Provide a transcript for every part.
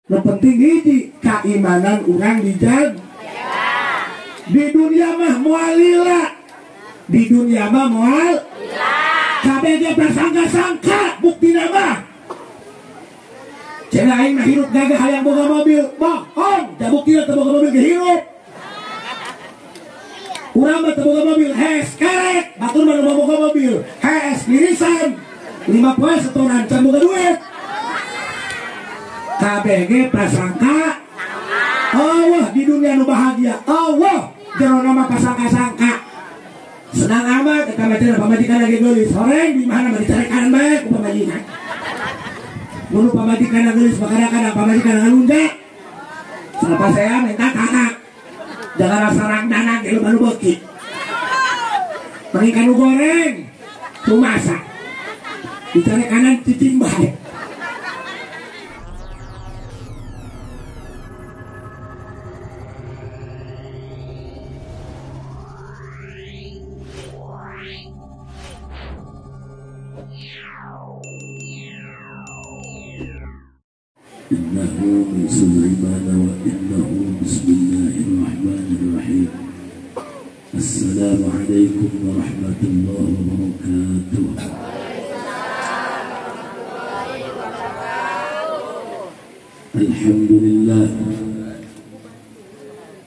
Nu penting hiji keimanan urang dijaga. Di dunia mah moal lila. Di dunia mah moal lila. Kabeh ge prasangka-sangka buktina mah. Cenah aing mah hirup gagah hayang boga mobil. Bohong, da buktina teu boga mobil ge hirup. Urang mah teu boga mobil, hes kerek, batur mah nu boga mobil, hes lirisan. 5 poe setoran can boga duit. Kabeh ge prasangka Allah di dunia nu bahagia. Allah jero nama pasangka-sangka. Senang amat eta mah cenah pamajikan lagi geulis. Horeng di mana mah dicarekan bae ku pamajikan. Mun pamajikan geulis mah kadang-kadang pamajikan ngalunjak. Salepas saya minta kakak. Jangan rasa rangdana ge lu nu beuki. Mending nu goreng kumasak. Dicarekanan cicing bae. إنه من سليمان وإنه بسم الله الرحمن الرحيم. السلام عليكم ورحمة الله وبركاته. الحمد لله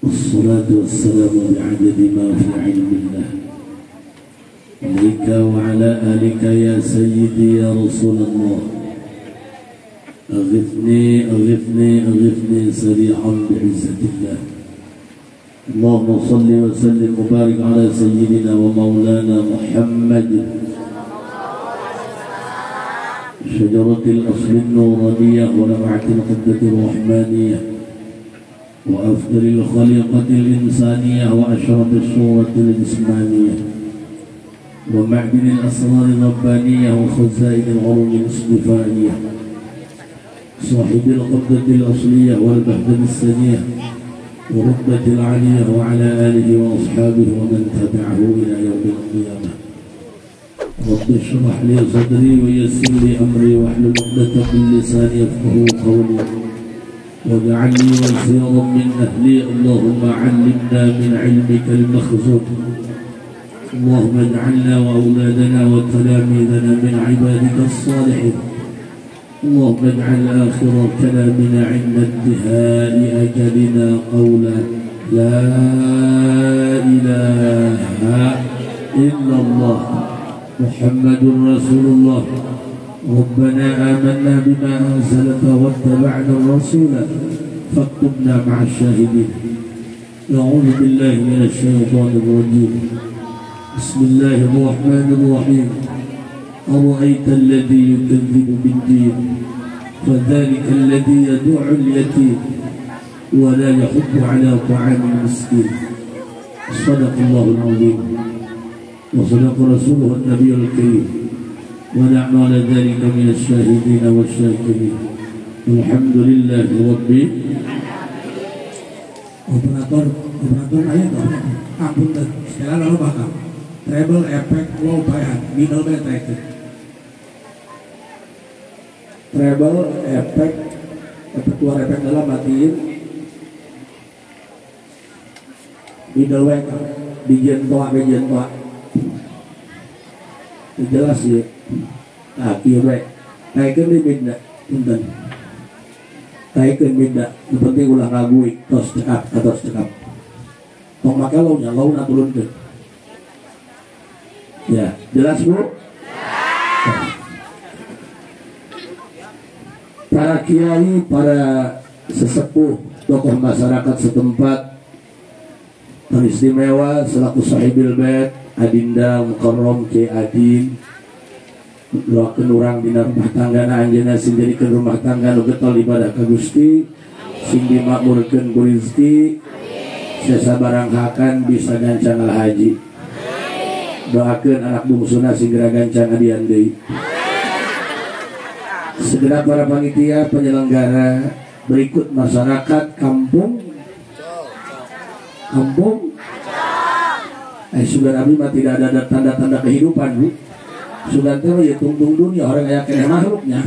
والصلاة والسلام بعدد ما في علم الله عليك وعلى آلك يا سيدي يا رسول الله. أغثني أغثني أغثني سريعا بعزة الله. اللهم صل وسلم وبارك على سيدنا ومولانا محمد شجرة الأصل النورانية ولمعة القبة الرحمانية وأفضل الخليقة الإنسانية وأشرف الصورة الجسمانية ومعدن الأسرار الربانية وخزائن العلوم الاصطفائية صاحب القبضة الأصلية والبهجة السنية ورتبة العالية وعلى آله وأصحابه ومن تبعه إلى يوم القيامة. رب اشرح لي صدري ويسر لي أمري واحلل عقدة من لساني يفقهوا قولي واجعل لي وزيرا من أهلي. اللهم علمنا من علمك المخزون. اللهم اجعلنا وأولادنا وتلاميذنا من عبادك الصالحين. اللهم اجعل آخر كلامنا عند انتهاء أجلنا قولا لا إله إلا الله محمد رسول الله. ربنا آمنا بما أنزلت واتبعنا الرسول فاكتبنا مع الشاهدين. نعوذ بالله من الشيطان الرجيم. بسم الله الرحمن الرحيم. أرأيت الذي يكذب بالدين فذلك الذي يدع اليتيم ولا يحض على طعام المسكين. صدق الله العظيم وصدق رسوله النبي الكريم ونحن على ذلك من الشاهدين والشاكرين. الحمد لله رب. Operator ayo ampun sekali lalu bakal treble effect low bayan middle band itu treble efek efek keluar efek dalam matiin middle way di jentoa ke jentoa jelas ya. Nah kieu we naikeun di midna punten naikeun midna nu penting ulah ngagui tos cekap atos cekap tong make low nya low na turunkeun ya. Jelas Bu? Para kiai, para sesepuh, tokoh masyarakat setempat, teristimewa selaku sahibil bait, Adinda Mukarram Ki Adin, doakeun urang dina rumah tangga na anjeunna sing jadikeun rumah tangga nu getol ibadah ka Gusti, sing dimakmurkeun ku rezeki, sasabarang hakan bisa gancang haji. Doakeun anak bungsuna sing geura gancang adian deui. Segera para panitia penyelenggara berikut masyarakat kampung kampung sugan abdi mah tidak ada tanda-tanda kehidupan Bu. Sugan teh ya tungtung dunia orang aya keneh makhluknya.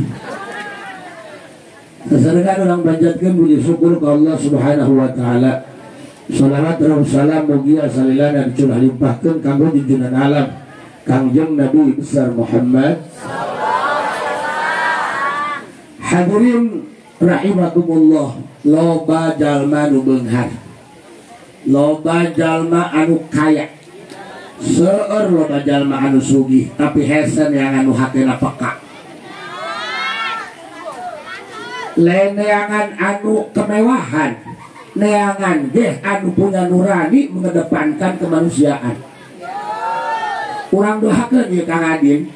Sasarengan urang panjatkeun puji syukur ka Allah Subhanahu wa taala. Salawat dan salam mugia salilana dicurah limpahkeun kanggo junjungan alam Kangjeng Nabi besar Muhammad. Hadirin rahimakumullah, loba jalma nu beunghar, loba jalma anu kaya, seueur loba jalma anu sugih, tapi hesen yang anu hatena peka. Leneangan anu kemewahan, neangan geh anu punya nurani mengedepankan kemanusiaan. Urang doakeun ieu Kang Adin,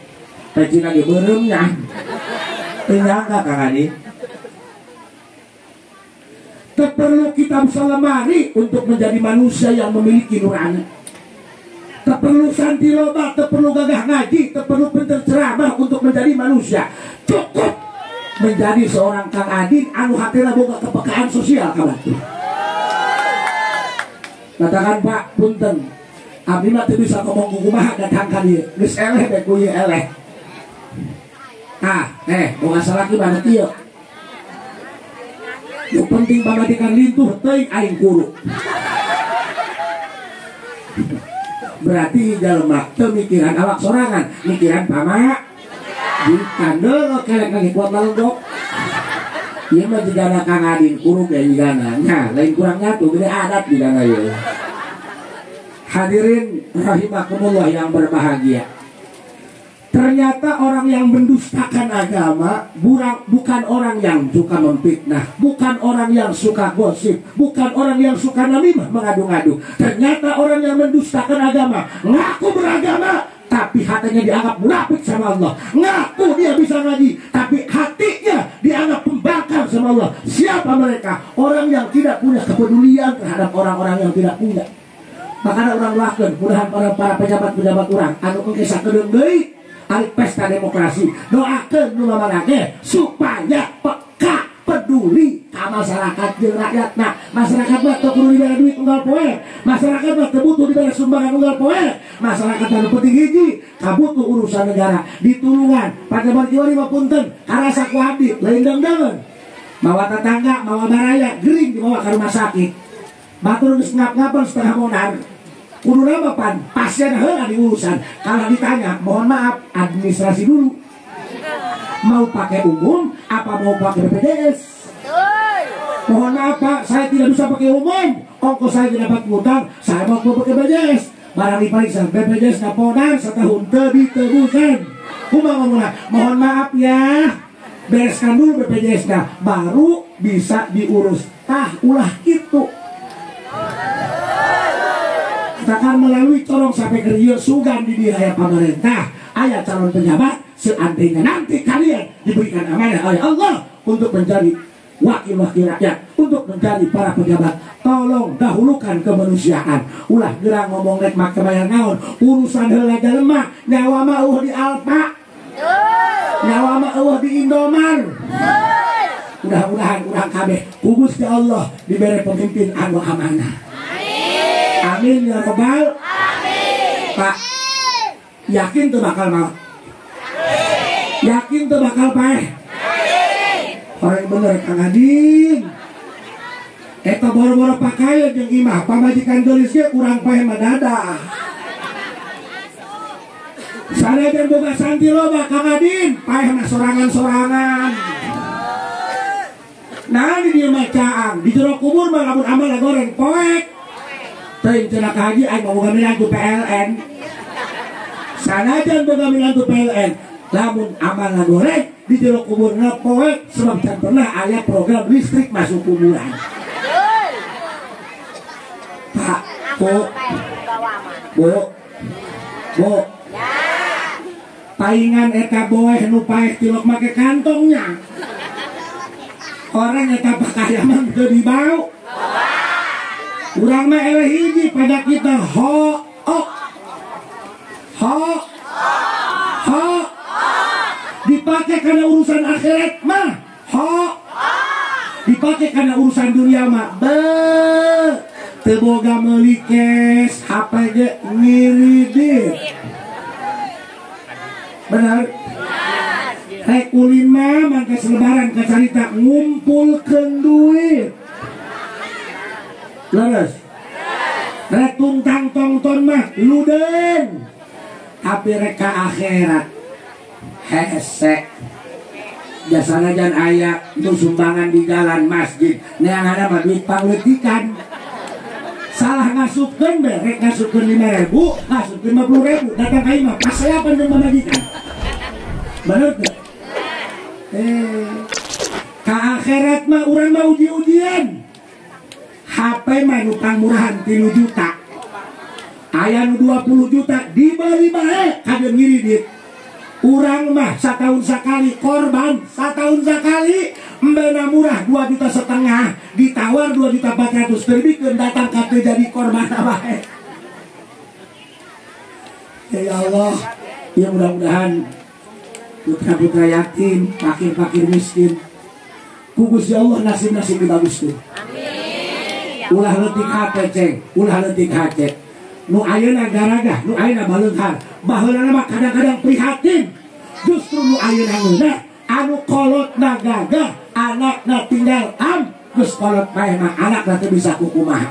pecina ge beureumnya. Teu nyangka Kang Adin. Teu perlu kitab salemari untuk menjadi manusia yang memiliki nurani. Teu perlu santi loba, teu perlu gagah ngaji, teu perlu pinter ceramah untuk menjadi manusia. Cukup menjadi seorang Kang Adin anu hatena boga kepekaan sosial ka batur. Katakan Pak, punten, abdi mah teu bisa ngomong kumaha datang ka dieu. Geus eleh bae ku ieu eleh. Ah, boga salaki mah nu kieu. Nu penting pamajikan lintuh teuing aing kuru. Berarti jalma teu mikiran awak sorangan, mikiran pamajikan deuleu kelek lagi kuat lalendok. Ieu mah jigana Kang Adin kuru ge jigana. Nya, lain kurang nyatu gede adat jigana ieu. Hadirin rahimakumullah yang berbahagia. Ternyata orang yang mendustakan agama bukan orang yang suka memfitnah, bukan orang yang suka gosip, bukan orang yang suka namimah mengadu-ngadu. Ternyata orang yang mendustakan agama, ngaku beragama, tapi hatinya dianggap munafik sama Allah. Ngaku dia bisa ngaji, tapi hatinya dianggap pembangkang sama Allah. Siapa mereka? Orang yang tidak punya kepedulian terhadap orang-orang yang tidak punya. Makanya orang lakukan, mudahan para pejabat-pejabat orang anu engke sakedeung deui ari pesta demokrasi, doakeun nu mamanake supaya peka peduli ka masyarakat jeung rakyatna. Masyarakat mah teu kudu dibere duit unggal poe, masyarakat mah teu butuh dibere sumbangan unggal poe. Masyarakat anu penting hiji kabutuh urusan negara ditulungan. Pajabat kiwari mah punten karasa ku abdi lain deung-deungeun. Mawa tetangga, mawa baraya gering dibawa ka rumah sakit. Batur geus ngap-ngapan setengah monar. Kudu nama pan pasien heula diurusan. Kalau ditanya, mohon maaf, administrasi dulu. Mau pakai umum apa mau pakai BPJS? Mohon maaf Pak, saya tidak bisa pakai umum. Ongkos saya tidak dapat ngutang, saya mau pakai BPJS. Barang diperiksa BPJS napodar setahun teu ditebusan. Kumaha ngomongna? Mohon maaf ya. Bereskan dulu BPJS-nya, baru bisa diurus. Tah ulah kitu. Katakan melalui corong sampai ke Rio sugan di wilayah pemerintah, ayat calon pejabat, seandainya nanti kalian diberikan amanah oleh Allah untuk menjadi wakil-wakil rakyat, untuk menjadi para pejabat, tolong dahulukan kemanusiaan. Ulah gerang ngomong rek make bayar naon, urusan heula jelema, nyawa mah eueuh di Alfa, nyawa mah eueuh di Indomar. Mudah-mudahan urang kabeh ku Gusti Allah diberi pemimpin anu amanah. Amin ya robbal alamin. Pak, yakin tuh bakal mau? Yakin tuh bakal paeh? Orang bener Kang Adin. Eta boro-boro pakaian jeung imah pamajikan geulis ge urang paeh mah dadah. Sanajan boga santi loba Kang Adin, paeh mah sorangan-sorangan. Nah di dieu mah caang, di jero kubur mah lamun amal goreng poek. Teuing cenah ka haji aing boga minantu PLN. Sanajan boga minantu PLN, lamun amal goreng di jero kuburna poek sebab can pernah aya program listrik masuk kuburan. Pak, Bu, Bu, Bu. Paingan eta boeh nu paeh tilok make kantongnya. Orang eta pakayaman teu dibau. Urang mah eleh hiji pada kita ho o ho ho dipakai karena urusan akhirat mah ho, dipakai karena urusan dunia mah be. Teu boga meuli cash HP ge ngiridit. Benar? Rek ulin mah mangkas lebaran kacarita ngumpulkeun duit. Leres. Rek tungtang tongton mah luden. Tapi rek ka akhirat hese. Jasana jan aya itu sumbangan di jalan masjid. Neangan mah duit pangleutikan. Salah ngasupkeun be, rek ngasupkeun 5.000, ngasupkeun 50.000, datang ka imah pasayapan jeung pamajikan. Bener teu? Ka akhirat mah urang mah uji-ujian. HP mah nu pangmurahan 3 juta. Aya nu 20 juta dibeli bae kadeun ngiridit. Urang mah satahun sakali korban, satahun sakali embena murah 2,5 juta ditawar 2.400.000 terbikeun datang ka teu jadi korban bae. Ya Allah, ya mudah-mudahan putra-putra yatim, fakir-fakir miskin, ku Gusti Allah nasib-nasib baguskeun. Amin. Ulah leutik hate ceng, ulah leutik hate. Nu ayeuna garagah, nu ayeuna baleunghar, baheulana mah kadang-kadang prihatin. Justru nu ayeuna ngeunah, anu kolotna gagah, anakna tinggal am, geus kolot paeh mah anakna teu bisa kukumaha.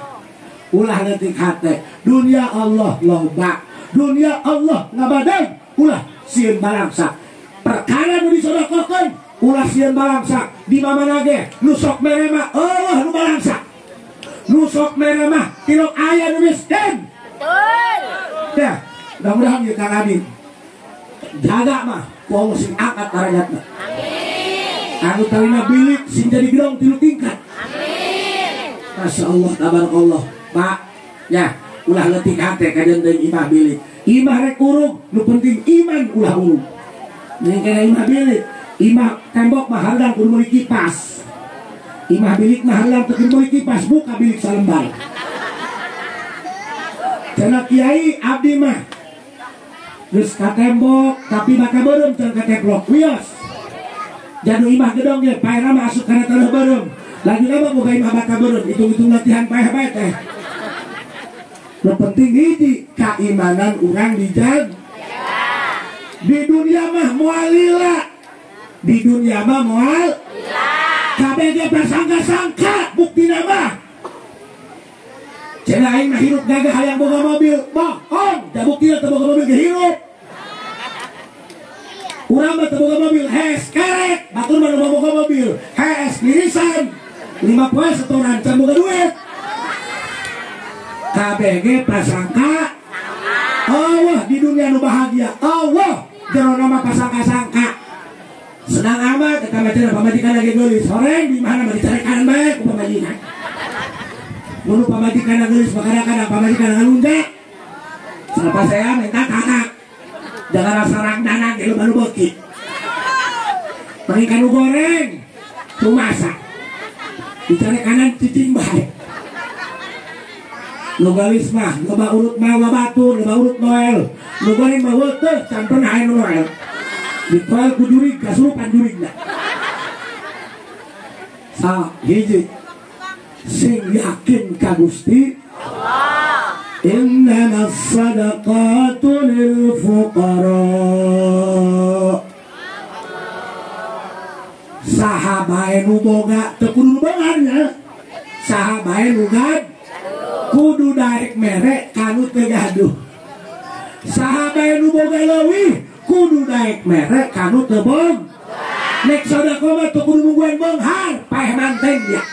Ulah leutik hate, dunia Allah loba, dunia Allah ngabadan, ulah sieun balangsa. Perkara nu disodakohkeun, ulah sieun balangsa. Di mana ge nu sok mere mah eueuh nu balangsa. Nu sok mere mah tilok aya nu miskin. Betul. Ya, mudah-mudahan ya Kang Adin jaga mah ku Allah sing angkat darajatna. Amin. Anu tarima bilik sing jadi gedong 3 tingkat. Amin. Masya Allah tabarakallah. Pak, ya ulah leutik hate kajeun teuing imah bilik. Imah rek urug, nu penting iman ulah urug. Ning kana imah bilik, imah tembok mah halang kudu meuli kipas. Imah bilik mah halang teu kudu meuli kipas, buka bilik salembar. Cenah kiai abdi mah geus ka tembok tapi maka beureum can ka teplok wios. Jadu imah gedong ge paehna mah asup kana tanah beureum. Lagi lama boga imah bata beureum, hitung-hitung latihan paeh bae teh. Nu penting hiji keimanan urang dijaga. Di dunia mah moal lila. Di dunia mah moal lila. Kabeh ge prasangka-sangka buktina mah. Cenah aing mah hirup gagah hayang boga mobil, bohong, da buktina teu boga mobil ge hirup. Urang mah teu boga mobil, hes kerek, batur mah nu boga mobil, hes lirisan. 5 poe setoran can boga duit. Kabeh ge prasangka Allah di dunia nu bahagia, Allah jero nama pasangka-sangka. Senang amat eta mah cenah pamajikan lagi geulis, horeng di mana mah dicarekan bae ku pamajikan. Mun pamajikan geulis mah kadang-kadang pamajikan ngalunjak. Selepas saya minta tanah. Jangan rasa rangdana ge loba nu beuki. Bari kanu goreng, rumasa. Dicarekanan cicing bae. Nu geulis mah loba urut mawa batur, loba urut noel. Nu goreng mah heueuh can pernah aya nu noel. Ditoel ku jurig kasurupan jurigna. Sa hiji sing yakin ka Gusti Allah. Innamas sadaqatu lil fuqara. Saha bae nu boga teu kudu nu beungharnya. Saha bae nu gad kudu daek mere kanu teu gaduh. Saha bae nu boga leuwih kudu daek mere kanu teu boga. Nek sedekah mah teu kudu nungguan beunghar, paeh manteng dia.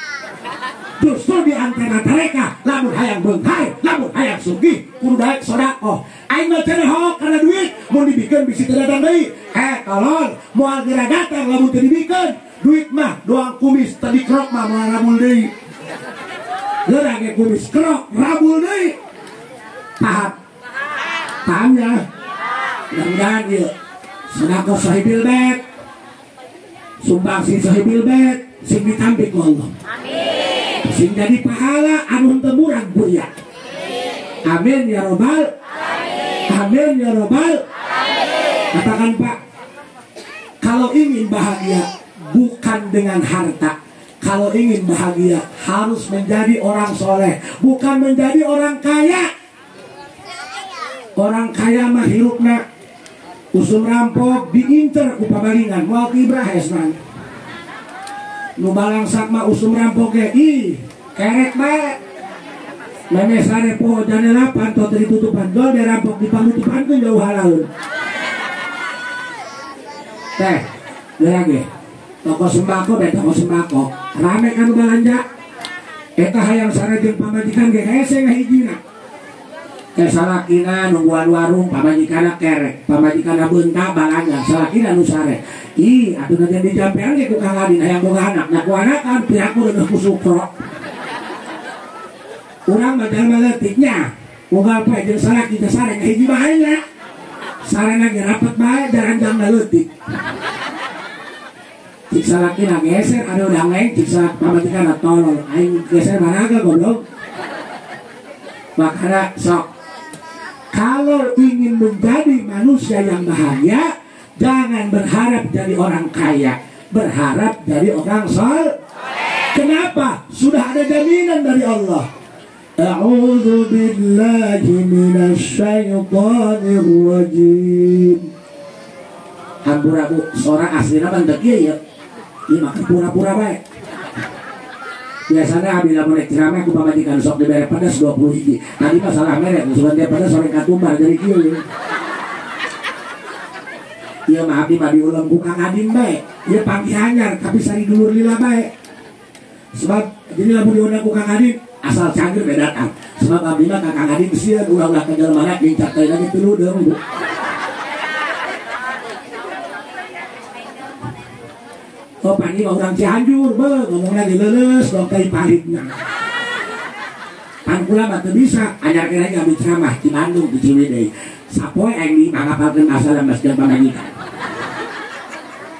Justru di antara mereka lamun hayang beunghar, lamun hayang sugih kudu daek sedekah. Aing mah cenah hook kana duit, mun dibikeun bisi teu datang deui. Tolol, moal geura datang lamun teu dibikeun. Duit mah doang kumis teu dikerok mah moal rabul deui. Geura ge kumis kerok rabul deui. Paham? Paham ya? Mudah-mudahan ieu sedekah sahibil bait, sumbang sing sahibil bait sing ditampi ku Allah. Amin. Sing jadi pahala anu henteu murang kuria. Amin ya robbal alamin. Amin ya robbal alamin. Katakan Pak, kalau ingin bahagia bukan dengan harta. Kalau ingin bahagia harus menjadi orang soleh, bukan menjadi orang kaya. Orang kaya mah hirupna Usum rampok diinter ku pamalingan moal kibrah esnan. Nu balangsak mah usum rampok ge ih kerek bae. Memeh sare poho janela panto teu ditutupan dol be rampok dipanutupankeun jauh halaun. Teh, geura ge. Toko sembako be toko sembako. Rame kan balanja. Eta hayang sare jeung pamajikan ge hese ngahijina. Teh salakina nungguan warung pamajikanna kerek, pamajikanna beunta balanja, salakina nu sare. Ih, atuh nanti dijampean ge ku Kang Adin hayang boga anak. Nya ku anakan piraku leuh ku sukro. Urang mah jalma leutik nya. Unggal poe jeung salaki teh sare ngahiji bae nya. Sarena ge rapet bae daranjangna leutik. Cik salakina geser ada udang lain cik salak pamajikanna tolol aing geser baraga goblok. Makanya sok kalau ingin menjadi manusia yang bahagia jangan berharap jadi orang kaya, berharap jadi orang soleh. Kenapa? Sudah ada jaminan dari Allah. A'udzu billahi minasyaitonir rajim. Hampura bu, sora aslina mah teu kieu ya. Ieu mah pura-pura bae. Biasanya abdi lamun rek ceramah ku pamajikan sok dibere pedes 20 hiji. Tadi mah salah mere, sugan dia pedes sore katumbar jadi kieu. Ieu mah abdi mah diulem ku Kang Adin bae. Ieu panggih anyar tapi sari dulur lila bae. Sebab jadi lamun diundang ku Kang Adin asal cangger bae datang. Sebab abdi mah ka Kang Adin sieun ulah-ulah ka jelema dincak teh lagi tilu deung bu. Oh pani orang Cianjur be ngomong lagi leuleus dong kai pahitnya. Pan kula mah teu bisa anyar kena abdi ceramah di Bandung di Ciwidey. Sapoe aing di mangapalkeun asal masjid pamajikan.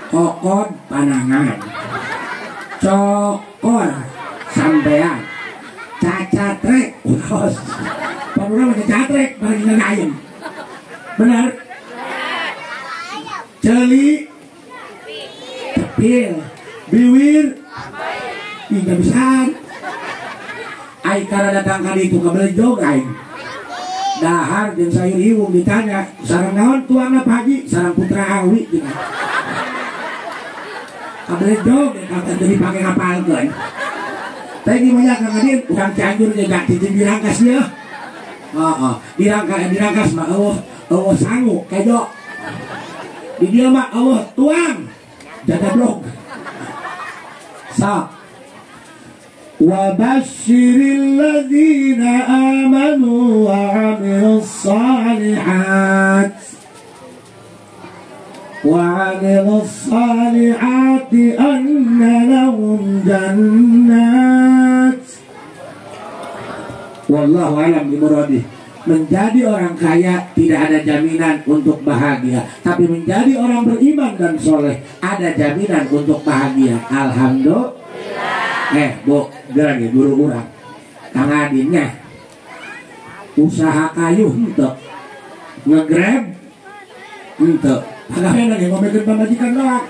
Kokod panangan. Cokor sampean. Cacatrek ulos. Pan urang mah cacatrek bareng ayam. Benar? Ceuli cepil, biwir, hingga bisa. Aing karena datang kali itu kabelejog aing. Dahar jeung sayur iwung ditanya, sareng naon tuangna pagi, sareng putra awi gitu. Kabelejog eta teu dipake ngapalkeun. Teh gimana Kang Adin, urang Cianjur ge gak cicing dirangkas ieu. Heeh, dirangkas mah eueuh eueuh sangu kejo. Di dieu mah eueuh tuang. Jaga blog. Sa. Wa basyiril ladzina amanu wa 'amilus shalihat. Wa 'amilus shalihati anna lahum jannat. Wallahu a'lam bimuradi. Menjadi orang kaya tidak ada jaminan untuk bahagia, tapi menjadi orang beriman dan soleh ada jaminan untuk bahagia. Alhamdulillah. Bu, geura ge guru urang. Kang Adinnya usaha kayu henteu, ngegrab henteu. Pagawean ge ngomekeun pamajikan doang.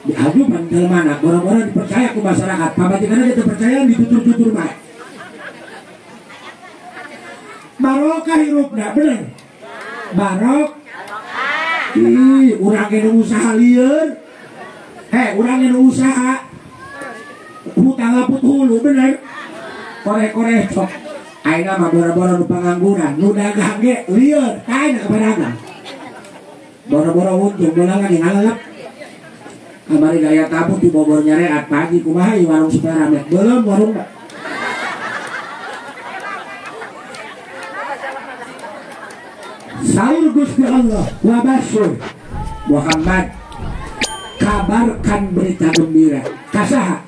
Diaju pan jelema boro-boro dipercaya ku masyarakat, pamajikanna ge teu percaya ditutur-tutur bae. Barokah hirupna bener. Barok. Ih, urang ge nu usaha lieur. Heh, urang ge nu usaha. Hutang laput hulu bener. Koreh-koreh cok. Ayeuna mah boro-boro nu pangangguran, nu dagang ge lieur, tanya ka pedagang. Boro-boro untung bola lagi ngalalep. Kamari gaya tabu di Bogor nyareat pagi kumaha ieu warung supaya rame. Belum warung mah. Saur Gusti Allah wa basyir Muhammad, kabarkan berita gembira kasaha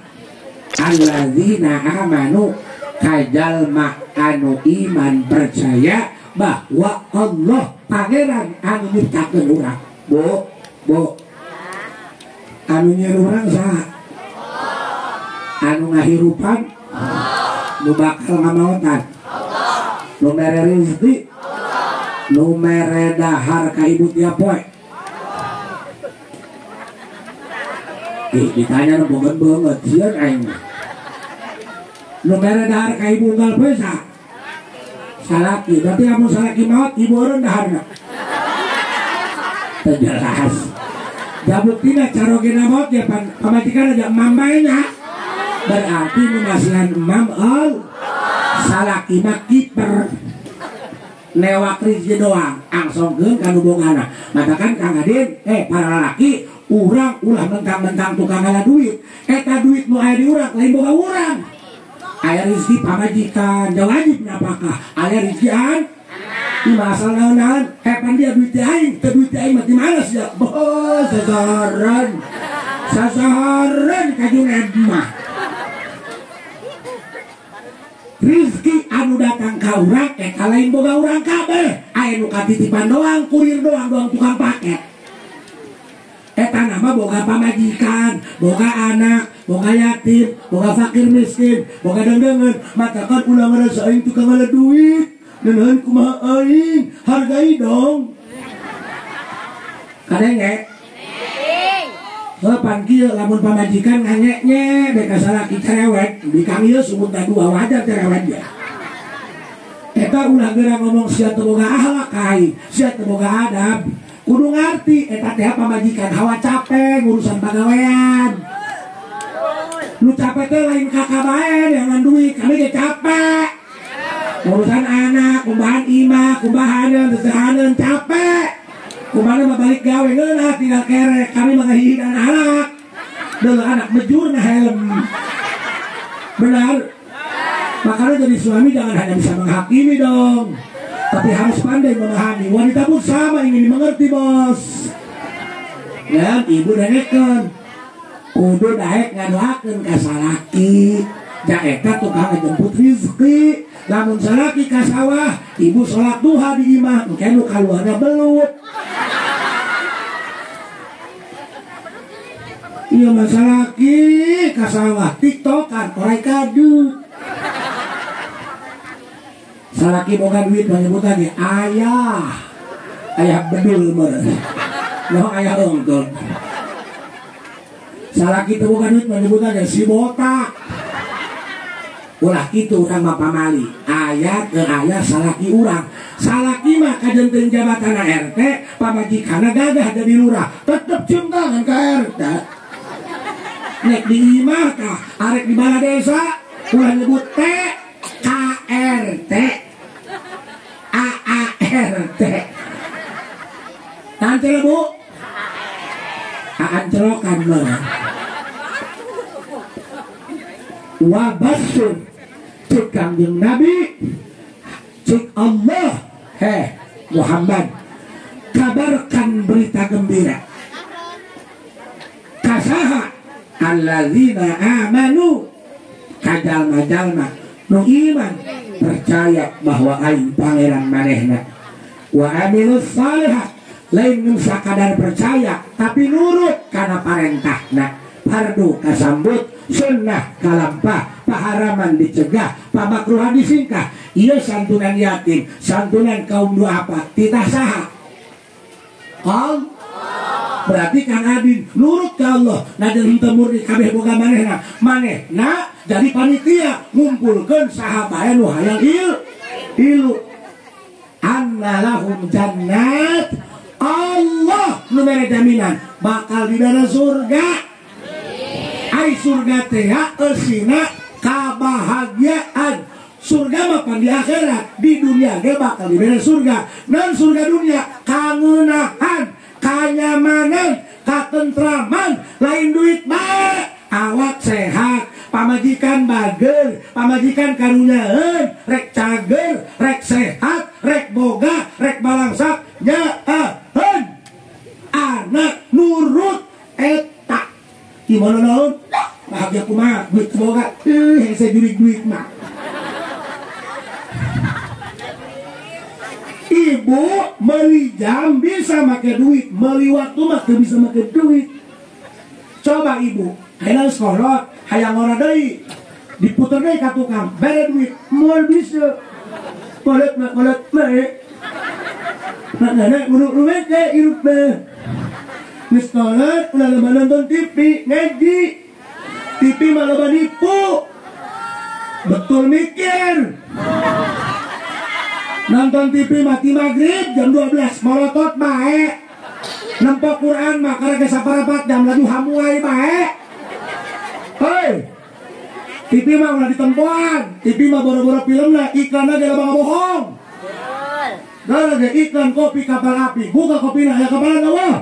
alladzina amanu kajalma anu iman percaya bahwa Allah pangeran anu nyiptakeun urang. Bu, bu, anu nyeun urang saha? Anu ngahirupan, nu bakal ngamaotan, nu mere rezeki, nu mere dahar ka ibu tiap poe. Ih, ditanya nu bogeun beungeut sieun aing mah. Nu mere dahar ka ibu unggal poe saha? Salaki. Berarti lamun salaki maot ibu eureun daharna. Teu jelas. Da buktina carogena maot ya pamajikan aja emam bae nya. Berarti nu masihan emam al salaki mah kiper. Lewat rezeki doang angsongkeun ka nu bogana. Matakan Kang Adin, para lalaki urang ulah mentang-mentang tukang ngala duit. Eta duit nu aya di urang lain boga urang. Aya rezeki pamajikan, da wajib napakah. Aya rezekian di asal naon-naon, pan dia duit aing, teu duit aing mah di mana sia? Boh, sasaran. Sasaran ka Juned mah. Rizki anu datang ka urang eta lain boga urang kabeh. Aya nu katitipan doang, kurir doang, doang tukang paket. Eta nama boga pamajikan, boga anak, boga yatim, boga fakir miskin, boga deundeungeun. Matakan ulah ngarasa aing tukang ngala duit. Neuneuhan kumaha aing, hargai dong. Kadenge? Heuh pan kieu lamun pamajikan nganyeknye bae ka salaki cerewet, di kang ieu sumutna dua wajar cerewet dia. Eta ulah geura ngomong sia teu boga akhlak ka aing, sia teu boga adab. Kudu ngarti eta teh pamajikan hawa capek ngurusan pagawean. Nu capek teh lain kakak bae neangan duit, kami ge capek. Urusan anak, kumbahan imah, kumbahaneun, sesehaneun capek. Kumana mah balik gawe ngeunah tinggal kerek, kami mah ngahihidan anak. Deuleu anak mejur na helm. Benar? Makanya jadi suami jangan hanya bisa menghakimi dong, tapi harus pandai memahami. Wanita pun sama ingin dimengerti, bos. Dan ibu dengekeun. Kudu daek ngadoakeun ka salaki. Ja eta tukang ngajemput rezeki. Lamun salaki ka sawah, ibu salat duha di imah, engke nu kaluarna belut. Iya mah salaki ka sawah tiktokan orai kadu. Salaki boga duit menyebut lagi ayah. Ayah bedul meureun. Noh ayah ongkon. Salaki teu boga duit menyebut lagi si botak. Ulah kitu urang mah pamali. Ayah ke ayah salaki urang. Salaki mah kajenteun jabatan RT, pamajikanna gagah jadi lurah. Tetep cium tangan ka RT. Nek di imah kah, arek di bala desa, ulah nyebut T K R T A A R T. Tancel Bu. Aancelokan mah. Wa basyir cik Kangjeng Nabi, cik Allah, heh Muhammad, kabarkan berita gembira. Kasaha alladzina amanu, kajalma-jalma nu iman percaya bahwa aing pangeran manehna, wa amilus salihat, lain nu sakadar percaya tapi nurut kana parentahna. Fardu kasambut, sunnah kalampah, paharaman dicegah, pamakruhan disingkah. Ieu santunan yatim, santunan kaum duafa, titah saha. Qal berarti Kang Adin nurut ka Allah, najan henteu murni kabeh boga manehna. Manehna jadi panitia ngumpulkeun saha bae nu hayang ilu. Anna lahum jannat, Allah nu mere jaminan bakal dibere surga. Ai surga teh eusina kabahagiaan. Surga mah pan di akhirat, di dunia ge bakal dibere surga. Naon surga dunia? Kangeunahan, kanyamanan, katentraman, lain duit bae. Awak sehat, pamajikan bager, pamajikan karunyaeun, rek cager, rek sehat, rek boga, rek balangsak, nyaaheun. Anak nurut eta. Gimana naon? Bahagia kumaha, duit boga, hese jurig duit mah. Ibu meli jam bisa make duit, meli waktu mah teu bisa make duit. Coba ibu, hayang sekolot, hayang ora deui, diputer deui ka tukang, bere duit, moal bisa. Kolot mah kolot mah. Mak nenek kudu ruwet teh hirup mah. Geus kolot ulah loba nonton TV, ngaji. TV mah loba nipu. Betul mikir. Nonton TV mati maghrib jam 12 molotot bae. Nempo Quran mah karek saparapat jam laju hamuai bae. Hei. TV mah ulah ditempoan, TV mah boro-boro filmna, iklanna ge loba bohong. Betul. Ge iklan kopi kapal api, buka kopina aya kapalan eueuh.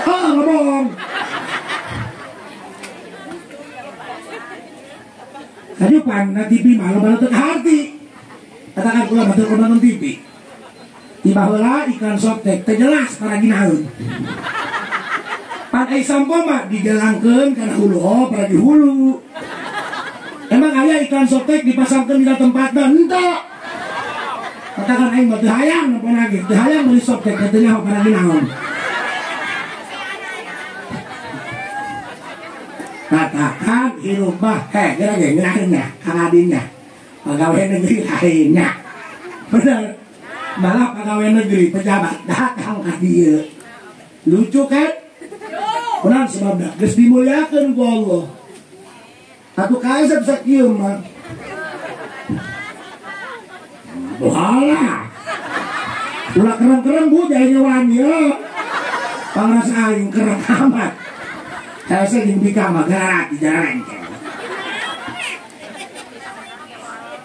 Ah, ngebohong. Tadi pan na TV mah loba teu kaharti. Katakan kula batur kula nonton TV. Tiba heula iklan Softex teu jelas paragi naon. Pan ai sampo mah digelangkeun kana hulu, oh paragi hulu. Emang aya iklan Softex dipasangkeun dina tempatna henteu. Katakan aing mah teu hayang napa lagi, teu hayang meuli Softex teu nyaho paragi naon. Katakan hirup mah heh geura ge ngeunaheun Kang Adinnya. Pegawai negeri lainnya. Bener. Malah pegawai negeri pejabat datang ka dieu. Lucu kan? Kunaon sebabna? Geus dimuliakeun ku Allah. Atuh kaesep sakieu mah. Walah. Ulah kereng-kereng bu jadinya wani ya. Pangrasa aing kereng amat. Saya jeung bika mah gerak di jalan.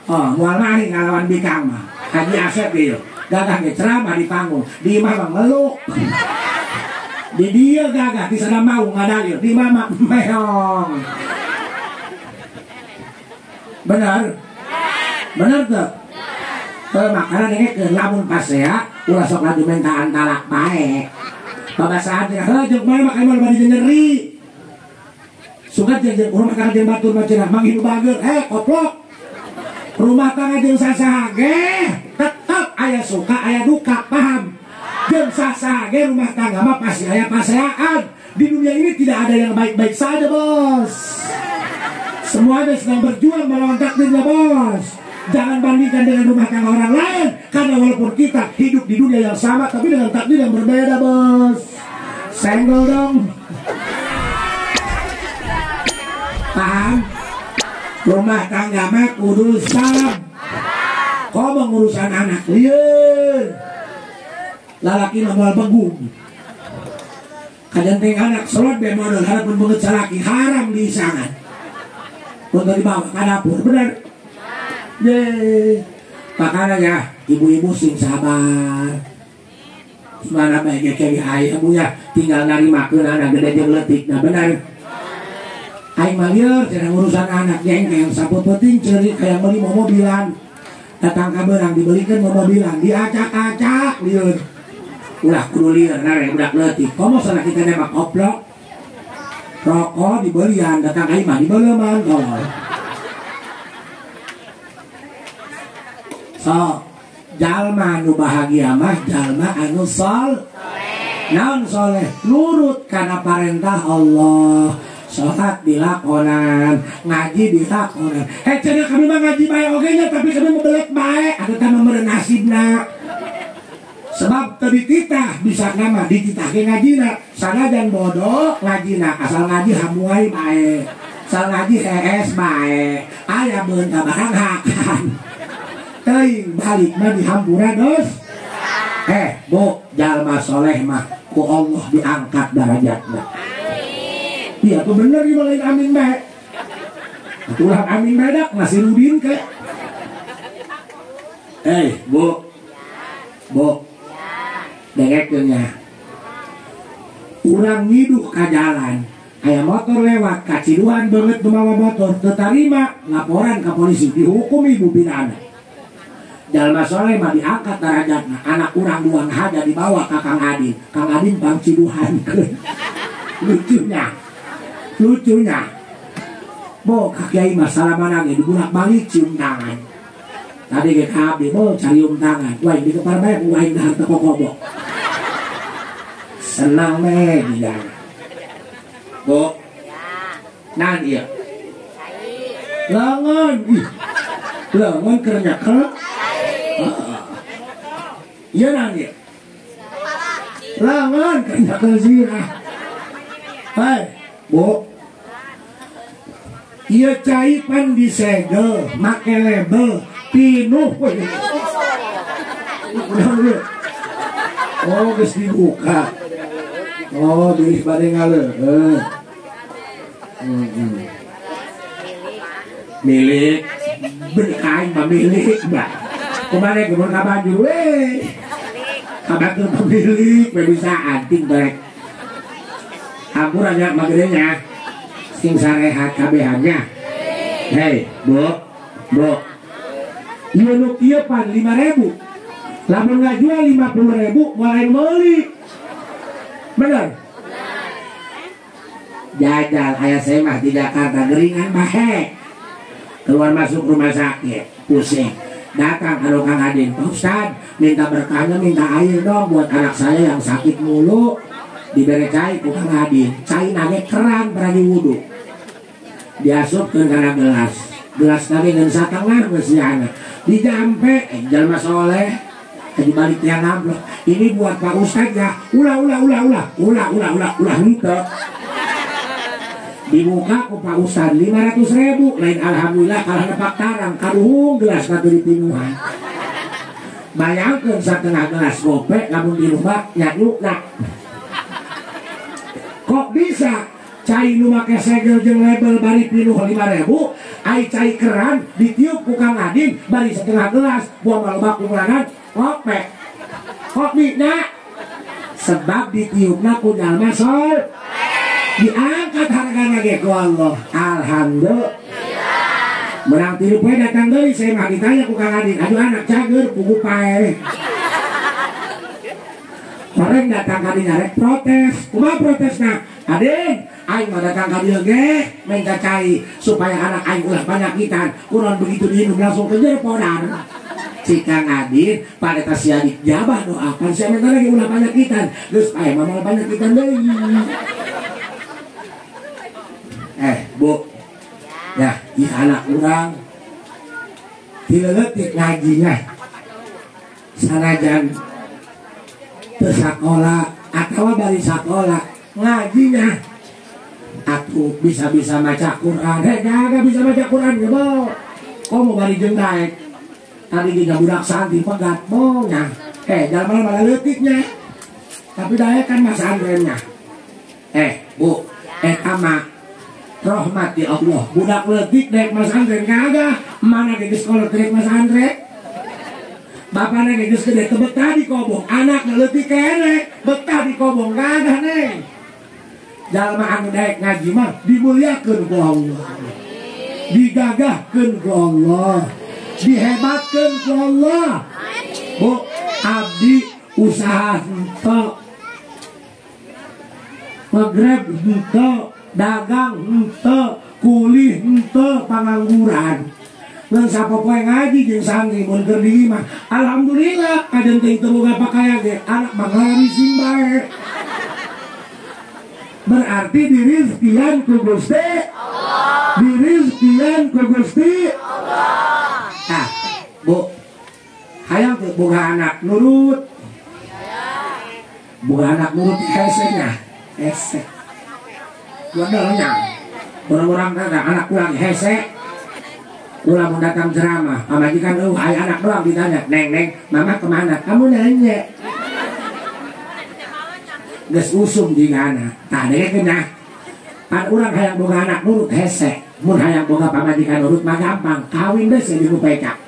Oh, moal mari ngalawan bikang mah. Haji Asep ieu. Gagah ge ceramah di panggung, di imah mah ngeluk. Di dieu gagah di sana mau ngadalil, di imah mah meong. Benar? Benar tuh? Kalau makanan dengekeun lamun pasea ulah sok laju mentaan talak bae. Babasaan teh heuh jeung mana mah mah bari nyeri. Sugan jeung rumah tangga jeung batur mah cenah manggih nu bager, eh koplok. Rumah tangga jeung sasaha ge tetep aya suka aya duka, paham? Jeung sasaha ge rumah tangga mah pasti aya paseaan. Di dunia ini tidak ada yang baik-baik saja, bos. Semuanya sedang berjuang melawan takdirnya, bos. Jangan bandingkan dengan rumah tangga orang lain, karena walaupun kita hidup di dunia yang sama tapi dengan takdir yang berbeda, bos. Senggol dong. Paham? Rumah tangga mah kudu sabar. Kok mengurusan anak lieur. Lalaki mah moal begung. Kadang anak selot be modal harapun beungeut salaki haram diisangan. Untuk dibawa ke dapur, bener? Ye. Makanya ya, ibu-ibu sing sabar. Mana bae ge aya bu ya, tinggal narimakeun anak gede jeung leutik, nah bener. Aing mah lieur cenah urusan anak jengkel sapepeting ceurik hayang meuli momobilan. Datang ka beurang dibelikeun momobilan, diacak-acak lieur. Ulah kudu lieur nare budak leutik. Komo sana kita mah koplok. Rokok dibelian, datang ka imah dibeleuman tolol. So, jalma anu bahagia mah jalma anu soleh. Naon soleh? Nurut kana parentah Allah. Sholat dilakonan, ngaji dilakonan. Eh cenah kami mah ngaji bae oge nya, tapi kami mah belek bae, atuh tah meureun nasibna. Sebab teu dititah bisa nama dititah ge ngajina, sanajan bodoh ngajina, asal ngaji hamuai bae. Asal ngaji hees bae. Aya beun ka barang hakan. Teuing balik mah dihampura dos. Eh, bu, jalma soleh mah ku Allah diangkat derajatna. Iya tuh bener nih lain amin bae. Atulah amin bae dak Nasirudin ke. Eh, bu. Bu. Dengekeun nya. Urang ngiduh ka jalan, aya motor lewat kaciduhan beungeut nu mawa motor teu tarima, laporan ka polisi dihukum ibu pidana. Jalma soleh mah diangkat derajatna, anak urang buang haja dibawa ka Kang Adin. Kang Adin pangciduhankeun. Lucunya. Lucunya. Bo ka kiai mah salamana ge dibulak-balik cium tangan. Tadi ge ka abdi bo carium tangan. Wah di kepar bae ku aing dahar teu kokobok. Senang meh gila. Bo. Naon ieu? Lengan. Ih. Lengan keur nyekel. Ieu naon ieu? Lengan keur nyekel sirah. Hai, Bu. Ieu cai pan disegel, make label, pinuh. Udah. Oh, geus dibuka. Oh, bilih bade ngaleueut. Milik berkain pemilik, Mbak. Kumaha geus ka baju we. Kabatur pemilik we bisa anting barek. Hampura nya magedenya. Sing sarehat kabehannya. Hei, Bu. Bu. Ieu nu kieu pan 5.000. Lamun ngajual 50.000 moal meuli. Bener? Jajal ayah saya mah di Jakarta geringan bahe. Keluar masuk rumah sakit, pusing. Datang kalau Kang Adin, Pak Ustad, minta berkahnya, minta air dong buat anak saya yang sakit mulu. Diberi cai ku Kang Adin, cai nage keran berani wudu. Diasupkeun kana gelas. Gelas nage ngan satengah geus. Dijampe, jalma soleh. Di balik tiang amplop. Ini buat Pak Ustad ya. Ulah ulah ulah ulah ulah ulah ulah ulah henteu. Dibuka ku Pak Ustad 500.000. Lain alhamdulillah kalah nepak tarang karuhung gelas katu dipinuhan. Bayangkeun satengah gelas gope lamun di rumah nyanyukna. Kok bisa cai nu make segel jeung label bari pinuh 5.000, ai cai keran ditiup ku Kang Adin bari setengah gelas buang maloba kunglanan gope. Kok bisa? Sebab ditiupna ku jalma sol. Diangkat hargana ge ku Allah. Alhamdulillah. Menang tilu poe datang deui saya mah ditanya ku Kang Adin, aduh anak cager pugu pae. Orang datang ka dinya rek protes. Kumaha protesna? Adin, aing mah datang ka dieu ge minta cai supaya anak aing ulah panyakitan. Kunaon begitu diinum langsung kejer podar. Si Kang Adin pada tas sia dijabah doakan sia minta lagi ulah panyakitan. Geus pae mah moal panyakitan deui. Bu, ya, di anak urang dileletik ngajinya sanajan teu sakola atawa bari sakola ngajinya atuh bisa-bisa maca Quran. Kagak bisa baca Quran ge bo. Komo bari jeung daek. Tadi ge budak santri pegat bo nya. Jalma malah leutiknya. Tapi daek kan masantrennya. Bu, eta mah rahmat di Allah. Budak leutik daek masantren kagak. Mana ge geus kolot daek masantren. Bapana ge geus gede teu betah di kobong. Anak leutik keneh betah di kobong kagak neng. Jalma anu daek ngaji mah dimuliakeun ku Allah. Digagahkeun ku Allah. Dihebatkeun ku Allah. Bu, abdi usaha henteu. Ngegrab henteu, dagang henteu, kulih henteu, pangangguran. Ngan sapopoe ngaji jeung santri mun keur di imah. Alhamdulillah kajen teuing teu boga pakaian ge anak mah ngalari sing bae. Berarti dirizkian ku Gusti Allah. Dirizkian ku Gusti Allah. Ah, Bu, hayang teu boga anak nurut. Boga anak nurut hesenya, hese. Waduhnya, orang-orang kagak anak kurang hese. Ulah mau datang ceramah, pamajikan aya anak doang ditanya, "Neng, neng, mama kemana?" Kamu nanya. Geus usum jeung anak. Tah degekeun nya. Pan urang hayang boga anak nurut hese, mun hayang boga pamajikan nurut mah gampang, kawin deui jeung pecak.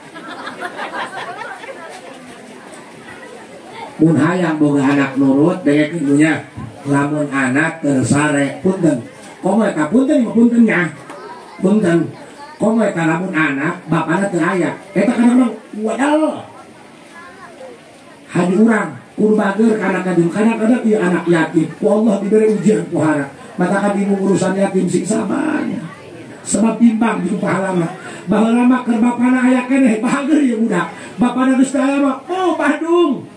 Mun hayang boga anak nurut degekeun nya. Lamun anak teu sare punten. Komo eta punten mah punten nya. Punten. Komo eta lamun anak bapana teu aya. Eta kadang-kadang wadal. Hadi urang kudu bager kana kadang-kadang ieu anak yatim. Ku Allah diberi ujian ku hara. Matakan ibu urusan yatim sing sabarnya. Sebab timbang di pahala mah. Baheula mah keur bapana aya keneh bager ieu budak. Bapana geus teu aya mah, oh badung.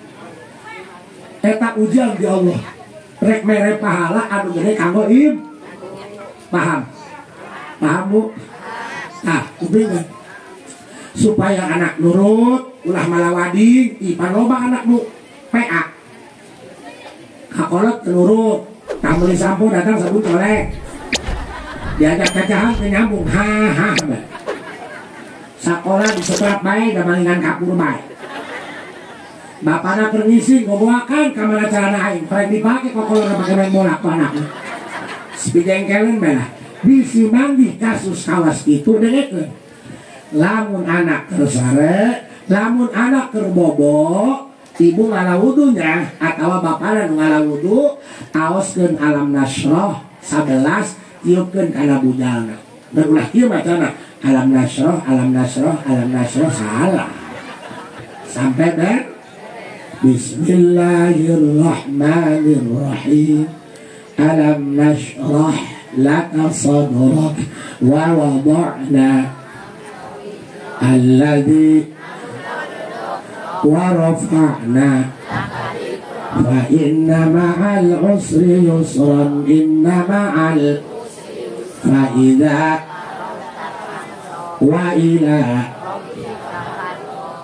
Eta ujian di Allah. Rek mere pahala anu gede kanggo im. Paham? Paham Bu? Nah, kupingkeun. Supaya anak nurut, ulah malawading, ipan loba anak nu PA. Kakolot nurut, tah meuli sampo datang sabun colek. Diajak cacahan teu nyambung, ha ha. Sakola disetrap bae da malingan kapur bae. Bapana keur ngising gogoakan ka mana carana aing horeng dipake kokolorna pake main bola ku anakna. Sipijengkeleun bae lah. Bisi manggih kasus kawas kitu dengekeun. Lamun anak keur sare, lamun anak keur bobo, ibu ngala wudunya atawa bapana nu ngala wudu, aoskeun alam nasroh 11 tiupkeun kana bujalna. Dan ulah kieu macana alam nasroh, alam nasroh, alam nasroh salah. Sampai ber Bismillahirrahmanirrahim. Alam nashrah laka sadrak wa wada'na alladhi wa rafa'na fa inna ma'al usri yusran inna ma'al fa idza wa ila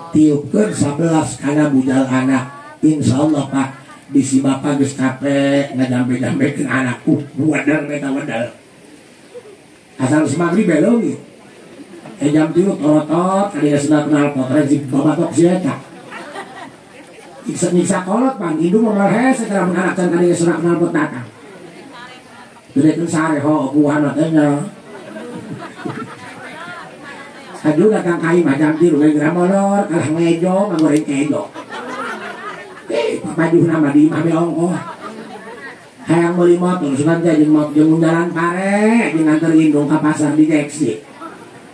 tiupkeun 11 kana bujal anak. Insyaallah Pak bisi bapak geus capek ngajampe-jampekeun anak. Wadal eta wadal. Asal semagri beleungit. Jam 3 torotot kadieu sudah kenal potret si babatok si eta. Nyiksa kolot pan indung mah hese lamun anak can kadieu sudah kenal pot datang. Gedekeun sare ho buahna teh nya. Aduh datang ka imah jam 3 we geura molor kalah ngejo ngagoreng kejo. Papajuhna mah di imah be ongkoh. Hayang meuli motor sugan teh jeung jeung jalan pare jeung nganter indung ka pasar di jeksi.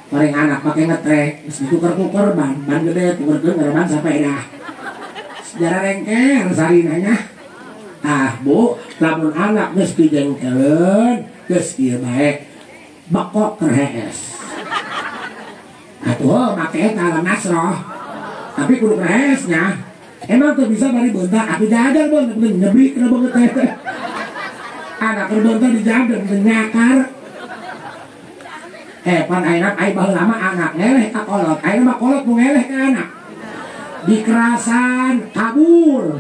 Goreng anak pake ngetrek geus dituker-tuker ban ban gede tukerkeun ban sapeda. Sejarah rengker sarina nya. Ah Bu, lamun anak geus dijengkeleun geus ieu bae bekok keur hees. Atuh make eta alam nasroh. Tapi kudu rehesnya. Emang tuh bisa bari bentar, aku jajan bon, nyebrik kena banget teh. Anak keur bentar dijajan nyakar. Pan ayeuna ai baheula mah anak ngeleh ka kolot, ayeuna mah kolot nu ngeleh ka anak. Dikerasan kabur.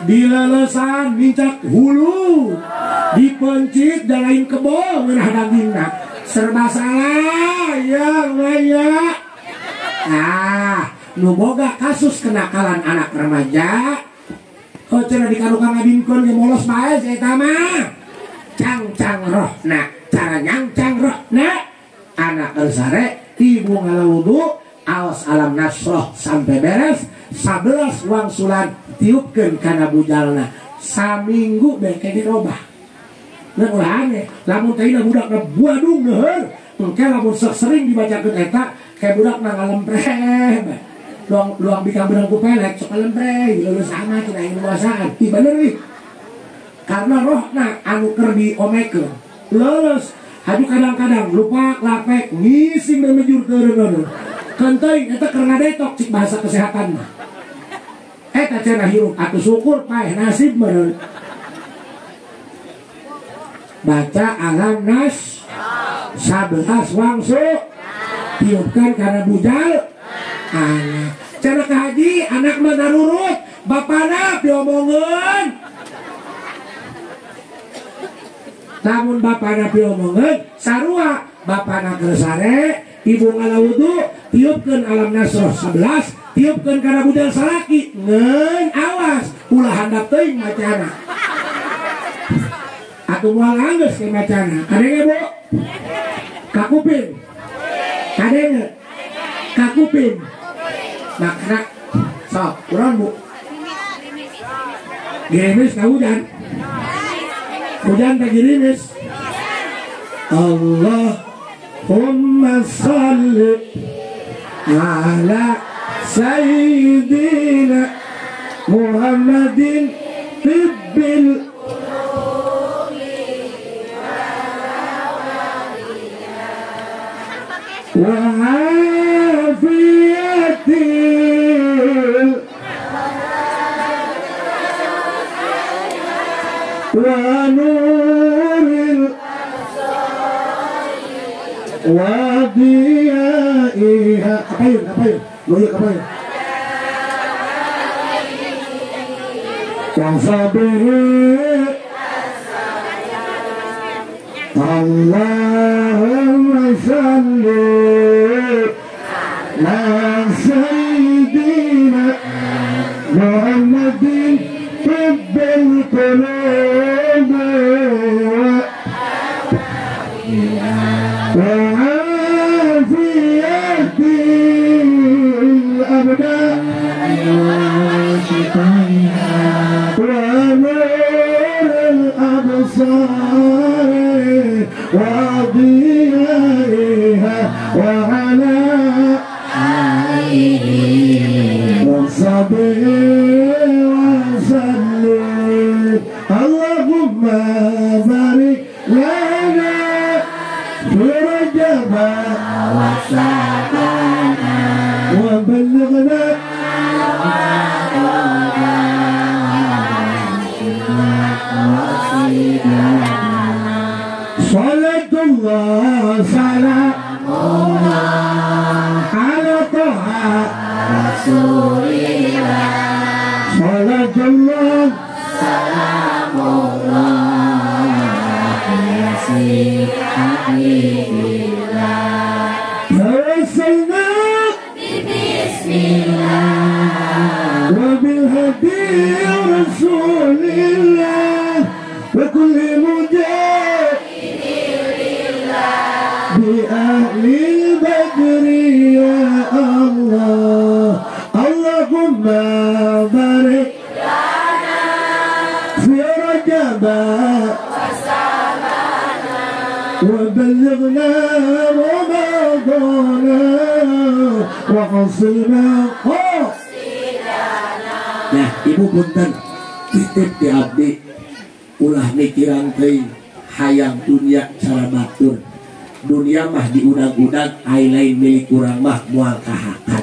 Dilelesan nincak hulu. Dipencit da lain kebo ngeunah dagingna. Serba salah ya ya. Ah, nu boga kasus kenakalan anak remaja. Oh cenah dikarukan ngadinkeun ge molos bae si eta mah. Cangcang rohna, cara nyangcang rohna. Anak keur sare, ibu ngala wudu, aos alam nasroh sampai beres, 11 wangsulan tiupkeun kana bujalna. Saminggu beke dirobah. Nah ulah aneh, lamun teh budak na buadung neuheur, engke lamun sering dibacakeun eta kayak budak na ngalempreh. Luang luang bikang beunang ku pelek sok ngalempreh, leuleus amat cenah aing nguasaan. Ih bener ih. Karena rohna anu keur diomekeun. Leuleus, haju kadang-kadang lupa lapek ngising memejur teureun. Kenteuing eta keur ngadetok cik bahasa kesehatan mah. Eta cenah hirup atuh syukur paeh nasib meureun. Baca alam nas 11 wangsu tiupkan karena bujal anak. Cenah ka haji anak mah narurut bapana piomongeun. Lamun bapana piomongeun sarua bapana keur sare ibu ngala wudu tiupkeun alam nasroh 11 tiupkeun kana bujal salaki ngeun awas ulah handap teuing macana. Atuh moal anggeus ke macana. Kadenge Bu? Kakupin. Kadenge? Kakupin. Makna sok urang Bu. Gerimis ka hujan. Hujan teh gerimis. Allahumma shalli ala sayyidina Muhammadin tibbil وعافية ونور وضيائها. Apain, apain, loyok apain. وصبره اللهم صل على سيدنا محمد. وسامنا وبلغنا صلاة الله سلام الله على طه رسول الله صلاة الله سلام الله ياسين حبيب الله توسلنا بسم الله وبالهدي رسول الله وكل مجاهد بأهل البدر يا الله اللهم بارك لنا في رجب وسامنا وبلغنا رمضان وحصلنا قصيدنا. Nah, ibu punten titip di abdi ulah mikiran teuing hayang dunia cara batur. Dunia mah diudag-udag ai lain milik urang mah moal kahakan.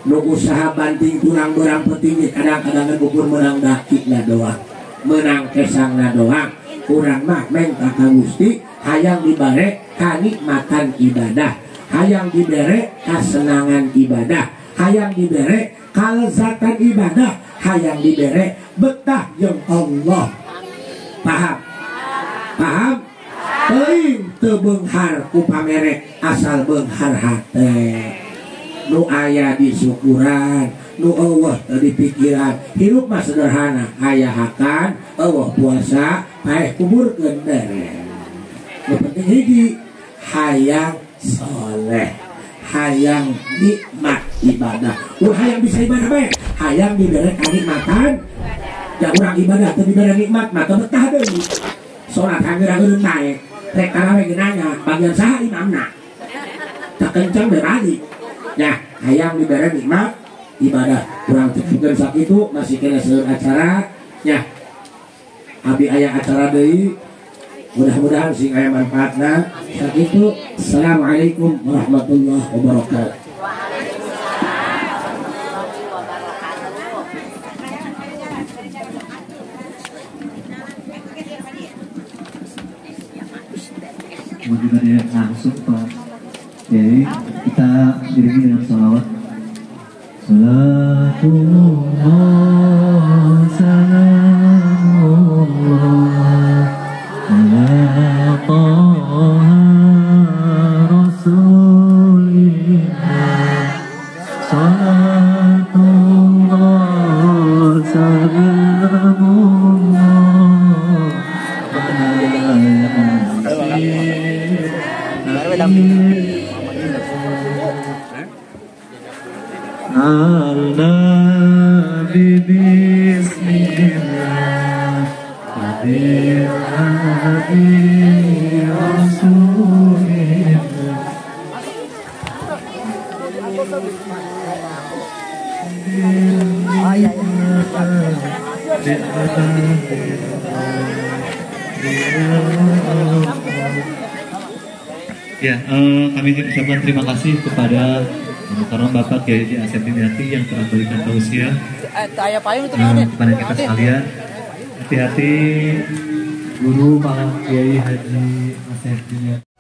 Nu usaha banting tulang berang petinggi kadang-kadang ukur menang daki na doang, menang kesang na doang. Urang mah menta ka Gusti hayang dibere kanikmatan ibadah, hayang dibere kasenangan ibadah, hayang dibere kalezatan ibadah, hayang dibere betah jeung Allah. Paham? Paham? Teuing teu beunghar ku pamere asal beunghar hate. Nu aya di syukuran, nu eueuh teu dipikiran. Hirup mah sederhana, aya hakan, eueuh puasa, paeh kuburkeun beres. Nu penting hiji, hayang soleh, hayang nikmat ibadah. Ulah hayang bisa ibadah bae, hayang dibere kanikmatan. Da urang ibadah teu dibere nikmat mah teu betah deui. Salat hanger-hanger naek, rek tarawih ge nanya, bagian saha imamna? Tak kencang berali. Nah, hayang dibere nikmat ibadah. Kurang cekupkeun sakitu masih kena seueur acara. Nya. Abi aya acara deui. Mudah-mudahan sing aya manfaatna. Sakitu. Assalamualaikum warahmatullahi wabarakatuh. Waalaikumsalam warahmatullahi wabarakatuh. Mau juga langsung Pak Kiai, kita iringi dengan sholawat. Salatullah salamullah ala Taha Rasulillah. Salatullah salamullah al-Nabi bismillah Nabi Rasulillah. Ya, kami ucapkan terima kasih kepada karena Bapak Kiai Haji Asep Dimyati yang telah berikan tausiah kepada kita sekalian. Hati-hati guru Pak Kiai Haji Asep Dimyati.